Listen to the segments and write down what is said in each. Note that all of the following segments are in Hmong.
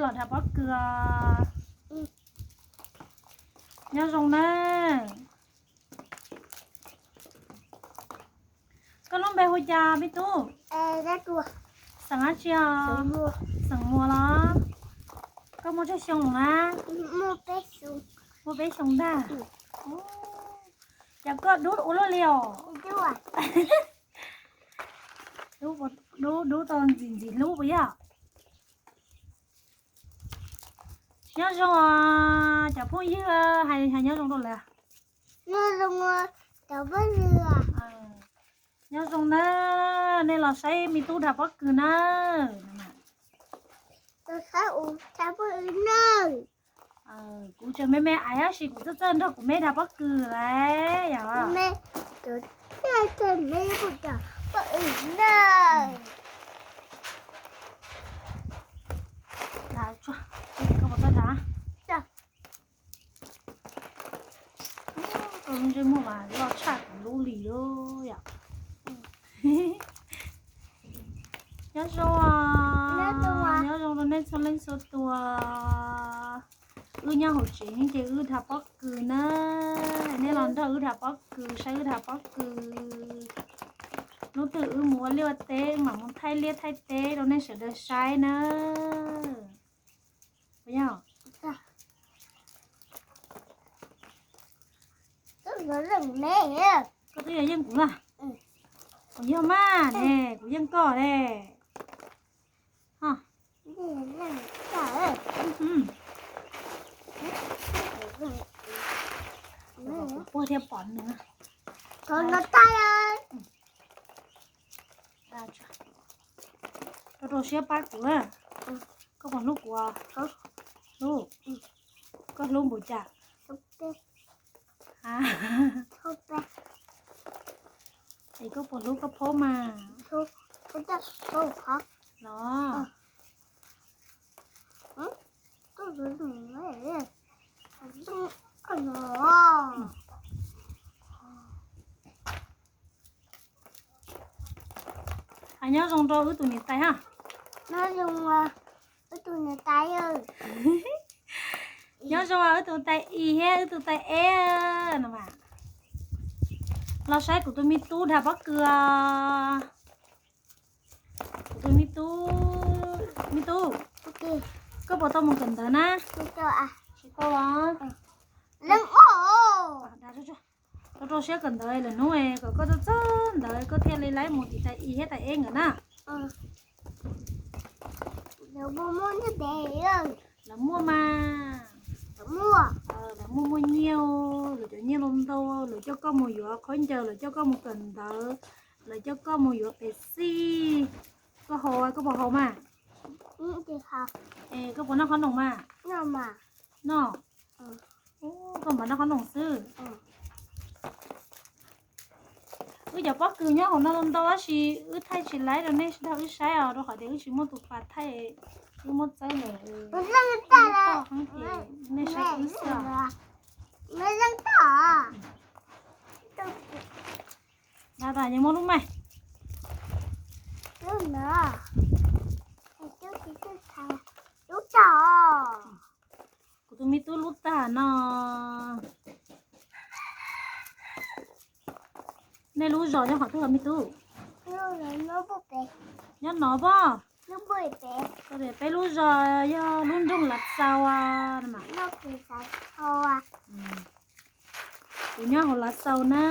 Los dhas pob kws. Nyob zoo na. Koj lub npe hu cas me tub? Xeem dab tsi os? Xeem Muas los? Koj muaj tsawg xyoo lawm na? Muaj peb xyoo ntag. Cas koj dub ua luaj li os? Dub, dub tau ntxim ntxim hlub puas yog? Nyob zoo os cov phooj ywg, hais nyob zoo rau lawv. Nyob zoo na, nej los saib me tub dhas pob kws na. Kuv tseem me me aiv tab sis kuv txawj txawj nrog kuv me dhas pob kws lawm yom. Koj ntsej muag mas loj tshaj kuv lub li lawm yom. Nyob zoo, nyob zoo rau nej txhua leej txhua tus. Wb nyob hauv tsev ces wb dhas pob kws na. Nej los nrog wb dhas pob kws, saib wb dhas pob kws. Hnub twg wb mus ua liaj ua teb mam mus thaij liaj thaij teb rau nej sawv daws saib na. Puas yog? Koj twb yog yeej kuv lawm. Puas yog mas ne, kuv yeej koj ne. Puag thiab pom nws. Rau rau siab pab kuv. Koj puas hlub kuv? Hlub. Koj hlub npaum cas? Es koj puas hlub koj phob mas? Los. Nyob zoo rau wb tus niam tais ha. Nyob zoo wb tus tais i thiab wb tus tais eb no mas. Los saib kuv tus me tub dhas pob kws. Kuv tus me tub, me tub, koj puas tau mus kawm ntawv na? Tsis tau. Rau rau siab kawm ntawv lwm hnub kom koj txawj txawj ntawv koj thiaj li laib mus tim tais i thiab tais eb nkawd na. Lawv muaj mas. Lawv muaj muaj nyiaj, lawv cov nyiaj ntau ntau, lawv coj koj mus yuav khaub ncaws, lawv coj koj mus kawm ntawv, lawv coj koj mus yuav pes xij. Koj haus, koj puas haus mas? Es koj puas noj qhob noom mas? Noj. Koj mam noj qhob noom xwb. Wb cov pob kws nyob hauv no ntau tab sis wb thaij tsis laib rau nej sawv daws wb saib os, rau qhov tias wb tsis muaj tus pas thaij, wb muab txawb lawm. Nej saib wb xwb. Nta tas yeej muaj lub maij. Kuv tus me tub lub tag no. Nej lub zos nyob qhov twg me tub? Nyob no pob. Peb lub zos yog lub nroog Lav Xaus. Kuv nyob hauv Lav Xaus na.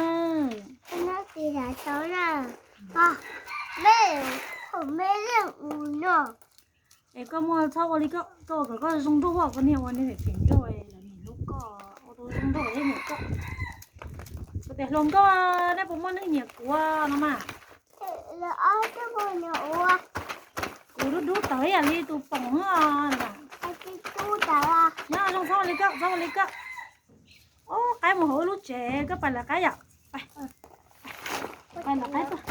Es koj muaj txhob ua li koj, koj ua kom koj zoo nraug, koj niag ua niag phem nraug, lawv niam hlub koj, ua tau zoo nraug thiab niam koj. Kuv tias hluas nkauj, nej puas muaj neeg nyiam kuv no mas? Kuv dub dub tawv ib yam li tus poom. Nyob zoo, txhob ua li koj, txhob ua li koj. Ub, qaib mus hauv wb lub tsev, koj pais lawv qaib yom. Pais lawv qaib tuaj.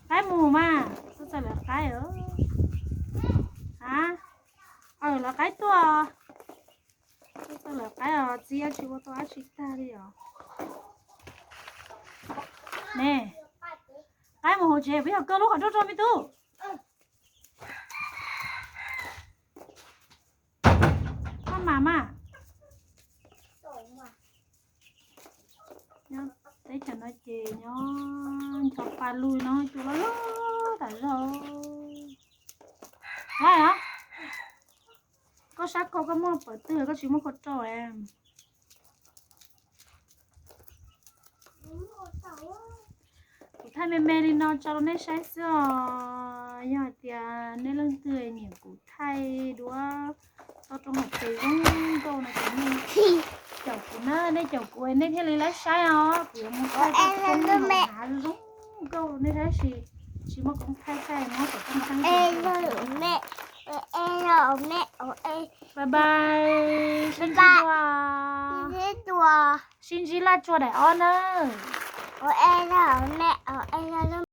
Qaib mus mas, txhob txawj lawv qaib. A, lawv qaib tuaj. Txhob txawj lawv qaib os, txiv tsis ua tau dab tsi tag li os. Ne, qaib Mus hauv tsev peb yog koj lub qhov rooj rau me tub. Maj mam mas. Nyob teb chaws no ces nyob ncho pa lug no cua loj loj tas zog. Laib os, koj sab khau koj muaj pawv twg koj tsis muaj khau rau es. Kuv thaij me me li no tso rau nej saib xwb os. Yog hais tias nej leej twg nyiam kuv thaij duab toj roob hauv pes zoo nkauj no ces nej caum kuv na, nej caum kuv nej thiaj li laib saib os. Kuv yuav mus thaij toj roob hauv hav zoo nkauj rau nej saib, tab sis tsis muaj koob thaij thaij, muab kom toj roob saib. Bye bye, sib ntsib dua, sib ntsib laj tsua daim ob nawb.